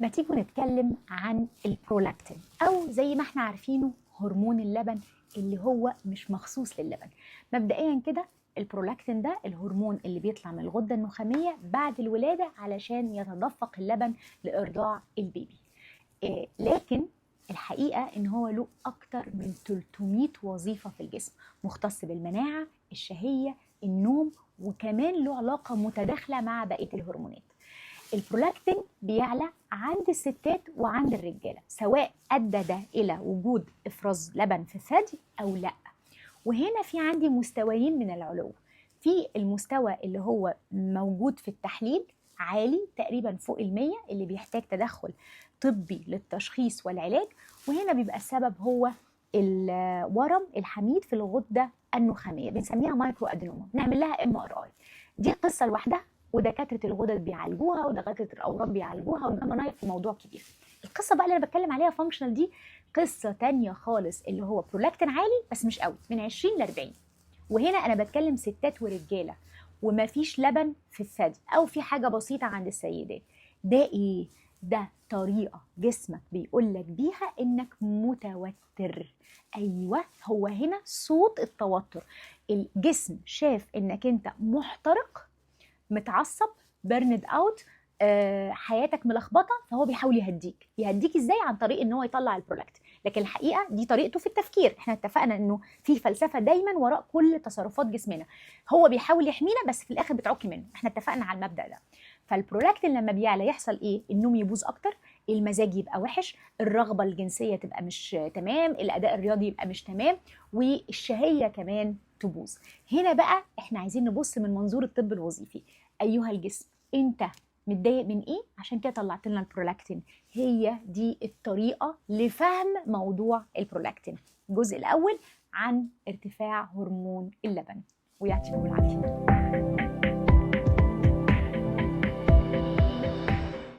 ما تيجوا نتكلم عن البرولاكتين، او زي ما احنا عارفينه هرمون اللبن، اللي هو مش مخصوص للبن. مبدئيا كده البرولاكتين ده الهرمون اللي بيطلع من الغدة النخامية بعد الولادة علشان يتدفق اللبن لإرضاع البيبي. لكن الحقيقة إن هو له أكتر من 300 وظيفة في الجسم، مختص بالمناعة، الشهية، النوم، وكمان له علاقة متداخلة مع بقية الهرمونات. البرولاكتين بيعلى عند الستات وعند الرجالة، سواء أدى ده إلى وجود إفراز لبن في الثدي أو لا. وهنا في عندي مستويين من العلو. في المستوى اللي هو موجود في التحليل عالي تقريبا فوق 100، اللي بيحتاج تدخل طبي للتشخيص والعلاج، وهنا بيبقى السبب هو الورم الحميد في الغدة النخامية، بنسميها microadenoma، نعمل لها MRI. دي قصة لوحدها، ودكاترة الغدد بيعالجوها ودكاترة الأورام بيعالجوها، وال Gamma Knife في موضوع كبير. القصة بقى اللي أنا بتكلم عليها functional دي قصة تانية خالص، اللي هو برولاكتين عالي بس مش قوي، من 20 ل 40، وهنا أنا بتكلم ستات ورجالة، وما فيش لبن في الثدي أو في حاجة بسيطة عند السيدات. ده إيه؟ ده طريقة جسمك بيقول لك بيها إنك متوتر. أيوة، هو هنا صوت التوتر. الجسم شاف إنك أنت محترق، متعصب، burned out، حياتك ملخبطه، فهو بيحاول يهديك. يهديك ازاي؟ عن طريق ان هو يطلع البرولاكتين. لكن الحقيقة دي طريقته في التفكير. احنا اتفقنا انه في فلسفة دايما وراء كل تصرفات جسمنا. هو بيحاول يحمينا بس في الاخر بتعكي منه. احنا اتفقنا على المبدا ده. فالبرولاكتين لما بيعلى يحصل ايه؟ النوم يبوظ اكتر، المزاج يبقى وحش، الرغبة الجنسية تبقى مش تمام، الاداء الرياضي يبقى مش تمام، والشهيه كمان تبوظ. هنا بقى احنا عايزين نبص من منظور الطب الوظيفي. ايها الجسم، انت متضايق من ايه عشان كده طلعت لنا البرولاكتين؟ هي دي الطريقة لفهم موضوع البرولاكتين. الجزء الاول عن ارتفاع هرمون اللبن، ويعطيكم العافية.